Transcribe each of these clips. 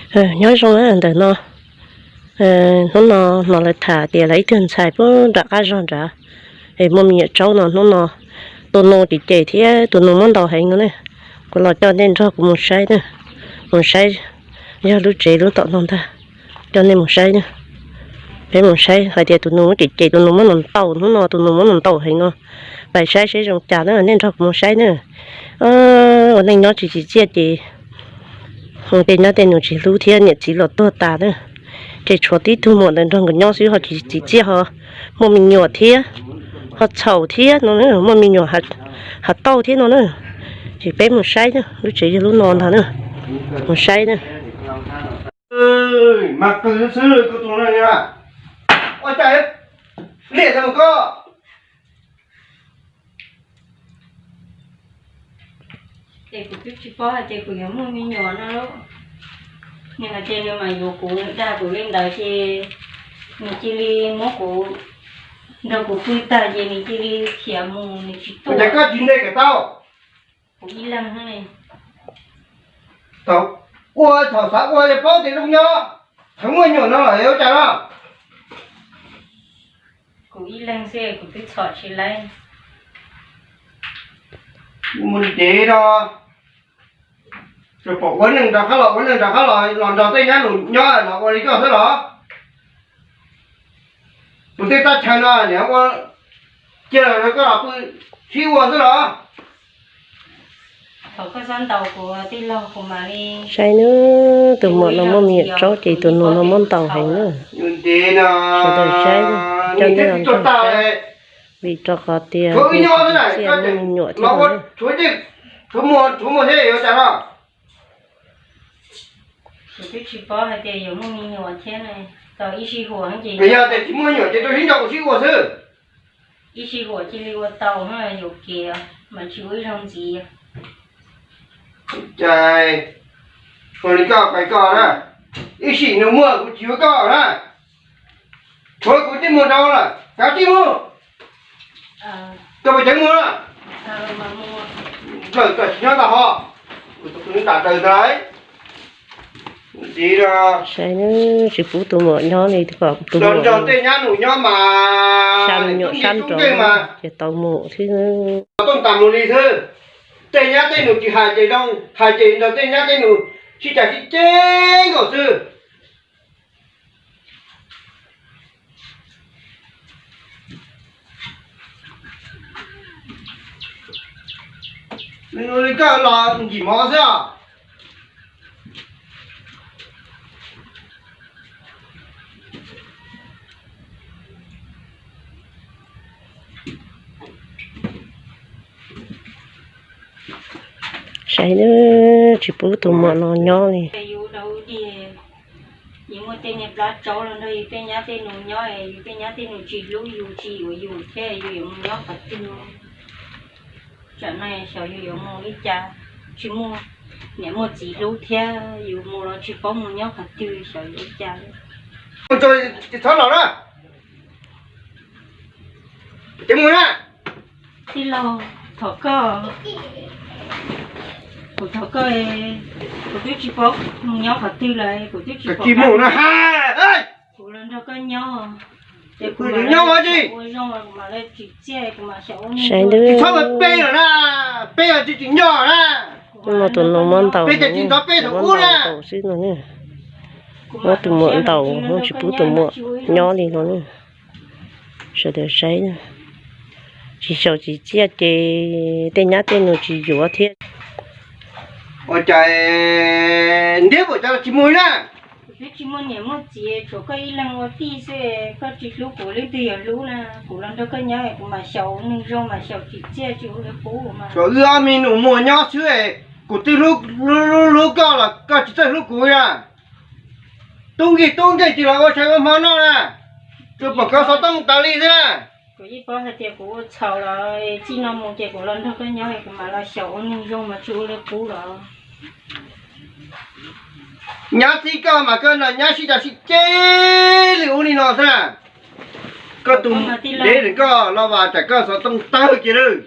Nyob zoo ntawm no, hnub no hnov lawv tham tias lawv ib tug ntxhais puag nram qab zog nrad es muaj me nyuam tsaub no. Hnub no tus nus ces cem thiab tus nus muab ntaus heev no ne. Kuv los coj nej nrog kuv mus saib na, mus saib, yog lub tsev lub tom no ntag, coj nej mus saib na. Peb mus saib hais tias tus nus muab cem cem, tus nus muab ntaus ntaus, hnub no tus nus muab ntaus ntaus heev no. Pais saib seb zoo cas na, nej nrog kuv mus saib na. Ua neej nyob tsis tsim txiaj ces tej nyab tej nus tsis hlub thiab niam txiv los tuag tas na, ces tshuav tib tug muam ntawd nrog nkawd nyob xwb ho tsis tsim txiaj ho muaj me nyuam thiab, ho txhaum thiab no, muaj me nyuam hav tauj thiab no na. Ces peb mus saib na, lub tsev yog lub no ntag na, mus saib na. Mas kawg xwb koj tus no, ua cas liam tag koj. Ces kuv twb tsis paub hais tias kuv yuav muaj me nyuam no lauj. Nws hais tias nws mam yuav kuv, dag kuv li ntawd ces nws cia li muab kuv, nrog kuv pw tag ces nws cia li khiav mus, nws tsis tuaj. Ces koj tsis ntse kom tau. Kuv ib leeg. Thaum ua thaum xav ua paub tias zoo nyob, thaum muaj nyuam no los yuav cas no. Kuv ib leeg xwb kuv twb txhom tsis laib. Mus ntev no, pom ua neej nrog qab los, ua neej nrog qab los, los nrog tej nyab nus nyob los ua li koj xwb los. Kuv tej teb chaws no niam ua cia los koj los pw sib ua xwb los. Thaum koj xav ntaus kuv tij laug kuv mam li. Saib nawb, tus muam no muaj me nyuam tsaub ces tus nus no muab ntaus heev na. Sawv daws saib, coj nej los nrog saib, vim rau qhov tias tsis tsim txiaj muaj me nyuam thiab no. Kuv twb tsis paub hais tias yuav muaj me nyuam thiab ne, tau ib sij huam ces yog tias tsis muaj me nyuam ces rau sib nco kuv sib ua xwb. Ib sij huam cia li ua tau, yuam kev mas tsis ua ib zaug ntxiv. Cas ua li koj pais koj na, ib sim nus muaj kuv tsis yuav koj na. Tshuav kuv tib muag rau lawm, kav tsij mus. Koj puas ceev mus na? Nplawm koj tsis nyob tau ho, kuv tus nws nram daws ntag. Saib, tsis pub tus muam nyob li, kom tus muam nrog tej nyab nus nyob mas, xa me nyuam sab nraud ces tau mus xwb. Tooj tas mus li xwb. Tej nyab tej nus tsis hais ces zoo, hais ces nrog tej nyab tej nus sib cav sib ceg nkaus xwb. Li koj los nkim mov xwb os. Saib, tsis pub tus muam no nyob li. Yus muaj tej niag plab tsaub los nrog yus tej nyab tej nus nyob, yus tej nyab tej nus tsis hlub yus tsis yuav yus thiab yus yuav mus nyob qhov twg? Tsam no xyov yus yuav mus li cas, tsis muaj niam muaj txiv hlub thiab, yus mus los tsis paub mus nyob qhov twg, xyov yuav li cas. Txhob los na. Ces mus na. Tij laug, thov koj, kuv thov koj, kuv twb tsis paub mus nyob qhov twg lawm, kuv twb tsis paub mus na. Kuv los nrog koj nyob, ces kuv nyob ua zoo, kuv mam li tsim txiaj, kuv mam xyaum ua neeg. Saib, tsis txhob pe lawm na, pe tsis tsim nyog na. Tus no muab ntaus, peb ces tsis ntov peb thaum ub na, ntaus xwb no ne. Muab tus muam ntaus, tsis pub tus muam nyob li no ne. Sawv daws saib, tsis xyaum tsis txiaj ces tej nyab tej nus tsis yuav thiab. Ua cas ntiab pam cov tsis mus na? Kuv twb tsis muaj niam muaj txiv, tshuav koj ib leeg ua tij xwb, koj tsis hlub kuv leej twg yuav hlub na? Kuv los nrog koj nyob kuv mam xyaum ua neeg zoo, mam xyaum tsim txiaj tsis ua li qub mas. Tshuav wb ob me nus muag nyob xwb, kuv twb hlub, hlub koj los koj tsis txawj hlub kuv na. Tub nkeeg tub nkeeg tsis los ua tshais ua hmo noj na, tsuas pom koj xov tooj tas li xwb na. Kuv yeej paub hais tias kuv ua txhaum los txij no mus ces kuv los nrog koj nyob kuv mam los xyaum ua neeg zoo mas tsis ua li qub los. Nyab txib koj mas koj nrog nyab sib cav sib ceg li ub li no xwb na. Koj tus dev koj los vas tsam koj xov tooj tawg kiag lawm.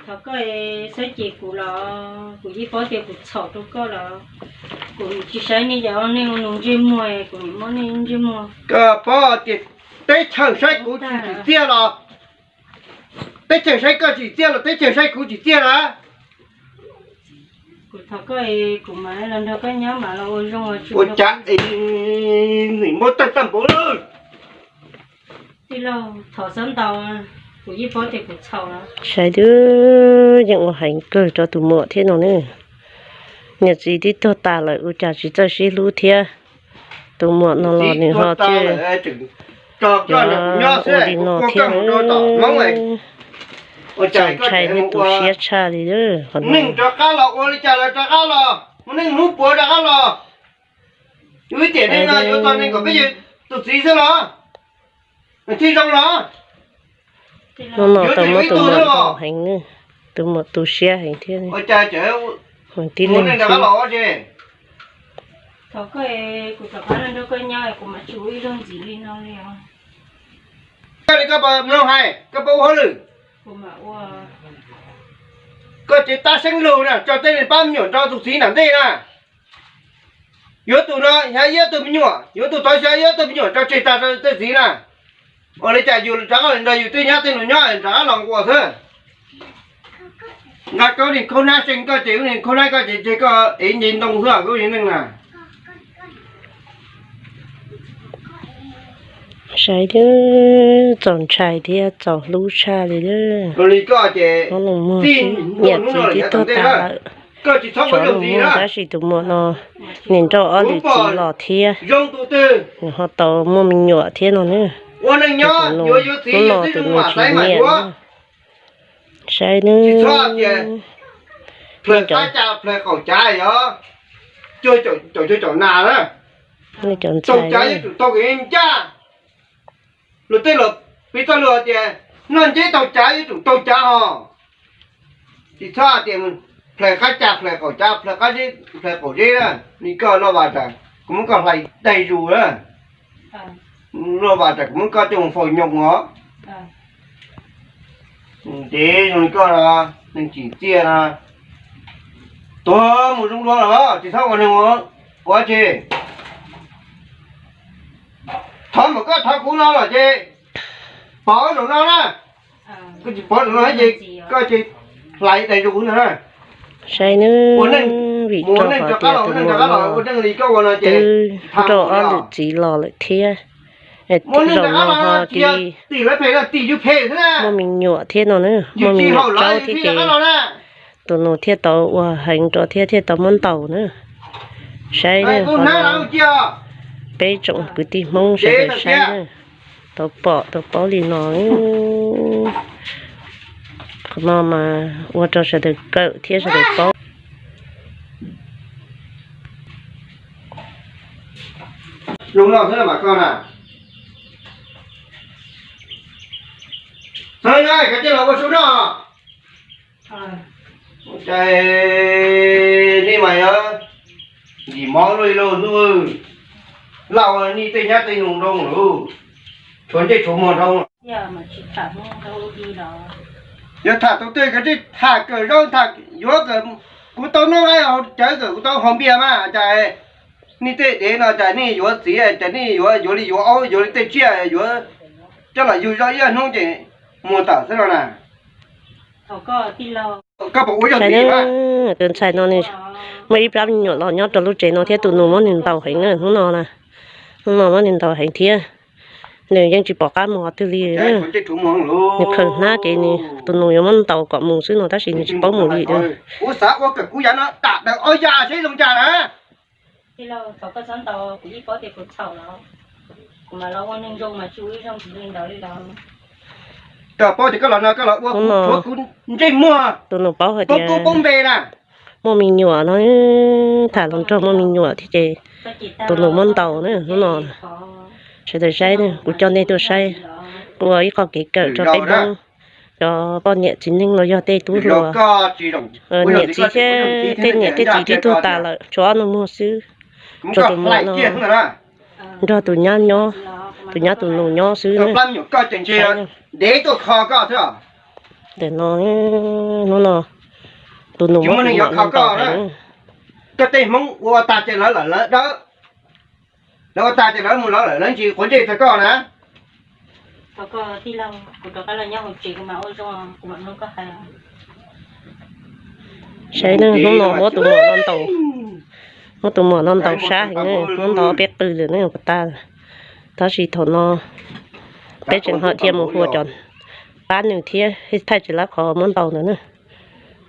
Thov koj xwb ces kuv los kuv yeej paub tias kuv txhaum rau koj los. Kuv tsis saib nej cov neeg nus ntsej muag, kuv muab nej ntsej muag. Koj paub tias teb chaws saib kuv tsis tsim txiaj los, teb chaws saib koj tsis tsim txiaj los teb chaws saib kuv tsim txiaj na. Kuv thov koj, kuv mam los nrog koj nyob mam los ua zoo. Ua cas es nim muab tag tag npaum lawm. Tij laug, thov txhob ntaus, kuv yeej paub tias kuv txhaum lawm. Saib twb yeej ua heev kawg rau tus muam thiab no ne. Niam txiv twb tuag tas lawm ua cas tsis txawj sib hlub thiab. Tus muam no los nws ho tseem ua li no thiab. Txaus ntshai thiab tu siab tshaj li. Neeg rov qab los ua li cas los rov qab los, neeg hnub puav rov qab los. Yus ib tiam neej no yuav txog neeg kom peb yws tus txiv xwb los, nws thiaj zoo los. Hnub no tau muab tus muam ntaus heev, tus muam tu siab heev thiab. Ua cas tib neeg rov qab los ua tsi? Thov koj, kuv rov qab los nrog koj nyob, kuv mam tsis ua ib zaug ntxiv li no li os. Koj li koj puas mloog hais, koj puas ua hauj lwm? Koj tsis tab seeb lug na, tso tej neeg pab me nyuam nrog tus txiv nram ntej na. Yuav tus no xyov iab tug me nyuam, yuav tus tod xyov iab tug me nyuam tso tseg tag rau tej txiv na. Ua li cas yus rov qab los nrog yus tej nyab tej nus nyob rov qab los nquas xwb. Nqa koj niag khaub hnab seej koj ces, khaub hnab koj ces, ces koj ev nce ntoo xwb koj niag neeg na. Saib thiab txaus ntshai thiab txaus hlub tshaj li. Ua li koj ces tij muag niam txiv twb tuag tas lawm, tsov muag tab sis tus muam no nim nrauj ob lwm txiv los thiab, nws ho tau muaj me nyuam thiab no ne. Tus nus hnub no tus nus tsis nyiam. Saib nws, plaws qab cas plaws qaum cav yog cuag caum caum nas na. Taug cav yuav tsum taug kev ncaj. Luag tej los piv txoj lus tias noj nceb taug cav yuav tsum taug cav hos. Tsis txhob tias plaws qab cas plaws qaum cav plaws qab zeb plaws qaum zeb na. Ni koj loj vas tas kuv muab koj hlais daig zus na. Loj vas tas kuv muab koj coj mus faus nyoos os. Ces zoo li koj no, neeg tsim txiaj no, tuag mus zoo dua los tsis txhob ua neeg ua tsi. Thov mas koj thov kuv no los ces pov zaum no na. Koj tsis pov zaum no ces koj ces hlais daig zus no na. Saib nws, vim rau qhov tias tus muam no twb nrauj ob lwm txiv los lawm thiab. Zaum no ho cia muaj me nyuam thiab no na, muaj me nyuam tsaub thiab ces tus nus thiaj tau ua heev rau thiab thiaj tau muab ntaus na. Saib na, qhov no peb tsoom kwv tij Hmoob sawv daws saib na, tau pom tau paub li no. Qhov no mas ua rau sawv daws kawm thiab sawv daws paub. Zoo no xwb mas koj na. Txawm na, koj cia los ua su noj. Cas nej mas yog ntim mov luaj li lauj hnub, lauj nej tej nyab tej nus nroo lauj, tshuav ntsej tshuav muag nroo. Yog tham tau twg koj tsis tham kawm zoo tham yuav kawm, kuv tau noj nqaij haus cawv kawm kuv tau haus npias mas cas nej tej dev no cas nej yuav txiv cas nej yuav yuav li yuav aub yuav li tej tsiaj yuav coj los yug zoj ib hnub ces muag tawm xwb no na. Koj puas ua yog txiv? Tus ntxhais no nws muaj ib plab me nyuam los nyob rau lub tsev no thiab tus nus muab nws ntaus heev na hnub no na. Hnub no muab nws ntaus heev thiab nws yeej tsis pom qab mus qhov twg li. Nws khaws hnab ces nws tus nus yuav muab ntaus kom mus xwb no tab sis nws tsis paub mus li. Kuv xav ua kawm kuv yav no tam daws ob yas seb zoo cas na. Koj paub tias koj los no koj los ua kuv tshuav kuv ntsej muag, tus nus paub hais tias poob kub poob npe na. Muaj me nyuam no, tham hluas nraug muaj me nyuam thiab ces tus nus muab ntaus na hnub no. Sawv daws saib na, kuv coj nej tuaj saib, kuv ua ib qho kev kawm rau peb Hmoob cov poj niam txiv neej los yog tej tub hluas, niam txiv thiab tej niam tej txiv twb tuag tas lawm, tshuav ob nus muag xwb, tshuav tus muam no nrog tus nyab nyob, tus nyab tus nus nyob xwb na. Ntawm no, hnub no tus nus muab tus muam ntaus heev. Koj tej Hmoob ua tag ces lawv lawm lawv dawb, lawv ua tag ces lawv mus lawv lawm, lawv tsis quav ntsej txog koj na. Tij laug, kuv rov qab los nyob hauv tsev kuv mam ua zoo, kuv mam mloog koj hais. Saib ne, hnub no muab tus muam no ntaus, muab tus muam no ntaus sab heev ne, muab ntaus peb qw lawm ne, puas tas. Tab sis thaum no peb tseem hawm thiaj mus hu cov pab nws thiab, thaij tsis lab qhov muab ntaus ntawd na.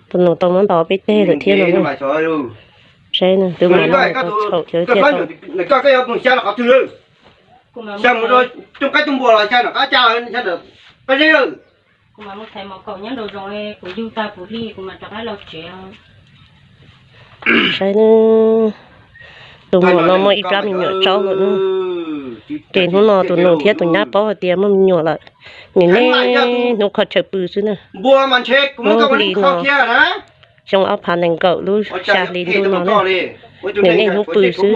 Tus nus tau muab ntaus peb teg lawm thiab no na. Saib ne, tus muam no tau txhaum thiab thiaj tau. Saib ne, tus muam no muaj ib plab me nyuam tsaub lawm na. Ces hnub no tus nus thiab tus nyab paub hais tias muaj me nyuam lawm, nws niaj hnub kho chaw pw xwb na. Hnub li no xyoo ob phav nees nkaum lub xya hli ntuj no na, nws niaj hnub pw xwb.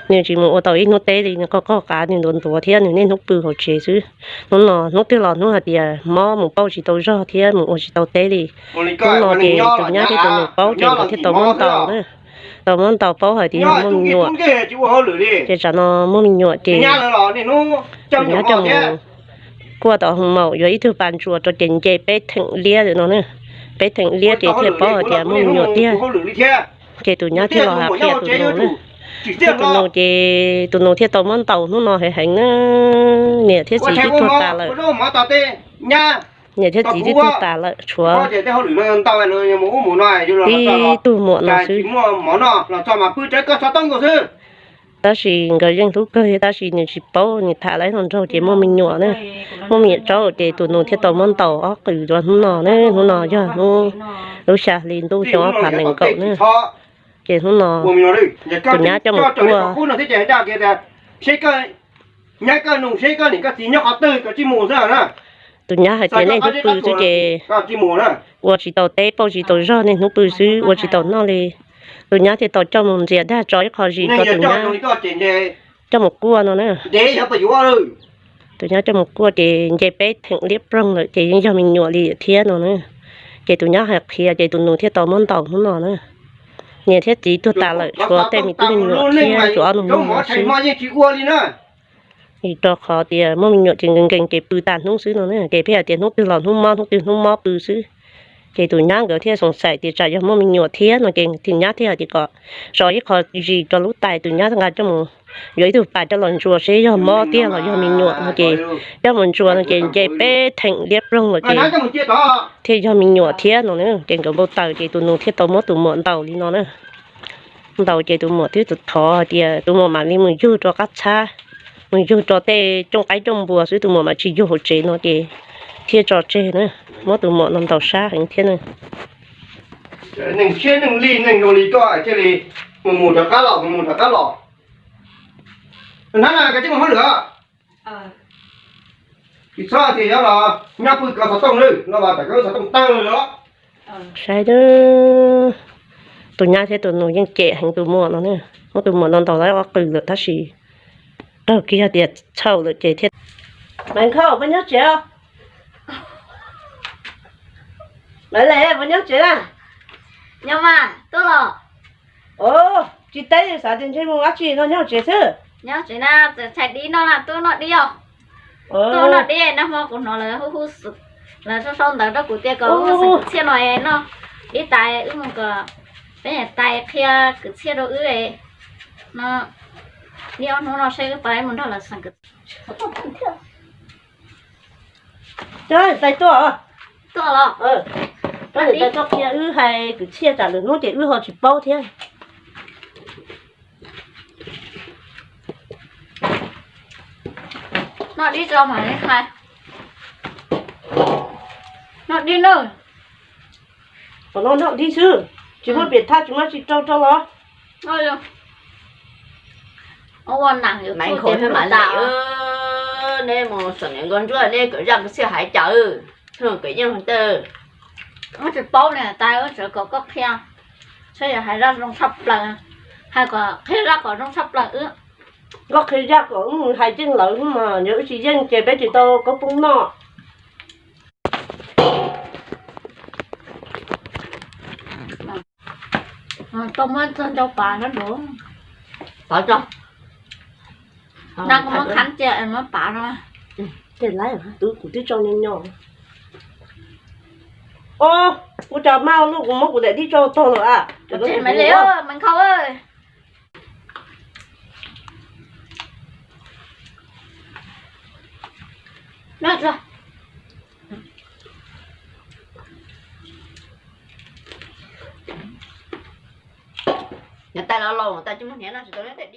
Nws tsis mus ua tau ib hnub teb li, nws qoj qoj qav, nws ntuav ntuav thiab nws niaj hnub pw hauv tsev xwb. Hnub no hnub twg los hnub hais tias mob mus pauj tsis tau zog thiab mus ua tsis tau teb li. Hnub no ces tus nyab thiab tus nus paub ces nkawd thiaj tau muab ntaus na. Tau muab ntaus paub hais tias yog muaj me nyuam. Ces tsam no muaj me nyuam ces tus nyab coj mus kuaj tau hoo maum yuav ib tug pas ntsuas rau ces nce peb theem liab lawm no na. Peb theem liab ces thiaj paub hais tias muaj me nyuam tiag. Ces tus nyab thiaj los hais qhia tus nus na. Ces tus nus ces tus nus thiaj tau muab ntaus hnub no heev heev na. Niam thiab txiv twb tuag tas lawm. Niam thiab txiv twb tuag tas lawm, tshuav tib tug muam no xwb. Tab sis nkawd yeej hlub kawg thiab, tab sis nws tsis paub, nws tham lawv hluas nraug ces muaj me nyuam na. Muaj me nyuam tsaub ces tus nus thiaj tau muab ntaus ob qws rau hnub no na. Hnub no yog hnub lub xya hli ntuj xyoo ob phav nees nkaum na. Ces hnub no tus nyab coj mus kuaj. Tus nyab hais tias nej hnub pw xwb ces ua tsis tau teb pauj tsis tau zog, nej hnub pw xwb ua tsis tau noj li. Tus nyab thiaj tau coj mus ntxias dag tso ib qho zis rau tus nyab coj mus kuaj no na. Tus nyab coj mus kuaj ces nce peb theem liab ploog lawm ces yeej yog me nyuam li thiab no na. Ces tus nyab hais qhia ces tus nus thiaj tau muab ntaus hnub no na. Niam thiab txiv tuag tas lawm, tshuav tej me tub me nyuam thiab tshuav ob nus muag xwb. Vim rau qhov tias muaj me nyuam ces nkees nkees ces pw tas hnub xwb no na. Ces peb hais tias hnub twg los hnub mob, hnub twg hnub mob pw xwb. Ces tus nyab nkawd thiaj xoom xaim tias tsam yog muaj me nyuam thiab no ces tus nyab thiaj hais tias kom tso ib qho zis rau lub tais, tus nyab nqa coj mus yuav ib tug pas coj los ntsuas seb yog mob tiag los yog me nyuam no ces coj mus ntsuas no ces nce peb theem liab ploog lawm ces thiaj yog me nyuam thiab no na. Ces nkawd npau taws ces tus nus thiaj tau muab tus muam ntaus li no na. Ntaus ces tus muam twb thov hais tias tus muam mam li mus yug rau qab txhab, mus yug rau tej cooj qaib cooj npua xwb, tus muam mam tsis yug hauv tsev no ces thiaj tso tseg na. Muab tus muam no ntaus sab heev thiab na. Neeg siab neeg lig neeg zoo li koj thiaj li mus mus rov qab los, mus mus rov qab los. Nab na, koj tsis mus hauj lwm os. Tsis txhob tias yuav los nyob pw kov xov tooj lawm, los mas tam koj xov tooj tawg los. Saib, tus nyab thiab tus nus yeej cem heev tus muam no na. Muab tus muam no ntaus tau ob qws lawm tab sis raug kiag tias txhaum lawm ces thiaj. Maiv Nkauj, puas nyob tsev? Maiv Lem, puas nyob tsev na? Nyob mas, tuaj los. Tsis teb xav tias ntshe mus dab tsi no, nyob tsev xwb. Nyob tsev na, txhais dib noj na, tuaj noj dib os. Tuaj noj dib, nag hmo kuv hnov lawv hu hu xwm, lawv sau sau ntawv rau kuv tias kom hu xwm kwv txhiaj no noj dib tas wb mus kom peb niam tais qhia kwv txhiaj rau wb no. Ib ob hnub no seb wb puas mus nrog lawv xeem kwv txhiaj. Tais tuaj, tuaj los, tais tuaj qhia wb hais kwv txhiaj tsam lwm hnub ces wb ho tsis paub thiab. Noj dib tso mam li hais. Noj dib na. Qhov no noj dib xwb, tsis muaj pem thaj tsis muaj tsis rau rau los. Ua nas yuav Maiv Nkauj thiab Maiv Lem, neb mus xam niam nkauj ntsuab neb kom zaj kwv txhiaj hais cas, kom yeej tawg. Wb tsis paub niam tais, wb tsuas kom koj qhia, saib yog hais zaj zoo tshaj plaws, hais kom qhia zaj kom zoo tshaj plaws wb. Koj qhia zaj kom wb mus hais yeej lawv mas, yog wb tsis yeej ces peb tsis tau koob poob noj. Tau muab txog ncau pav no nrad. Pav tso. Na kuv muab khab cia muab pav no. Tej laib tub kuv twb tso nyo nyo. Os, ua cas maj luj kuv muab kuv daim dib tso tog lawm a. Maiv Nkhaus. Nws tais los laus tais tsis muaj hniav no tsis tau neb tej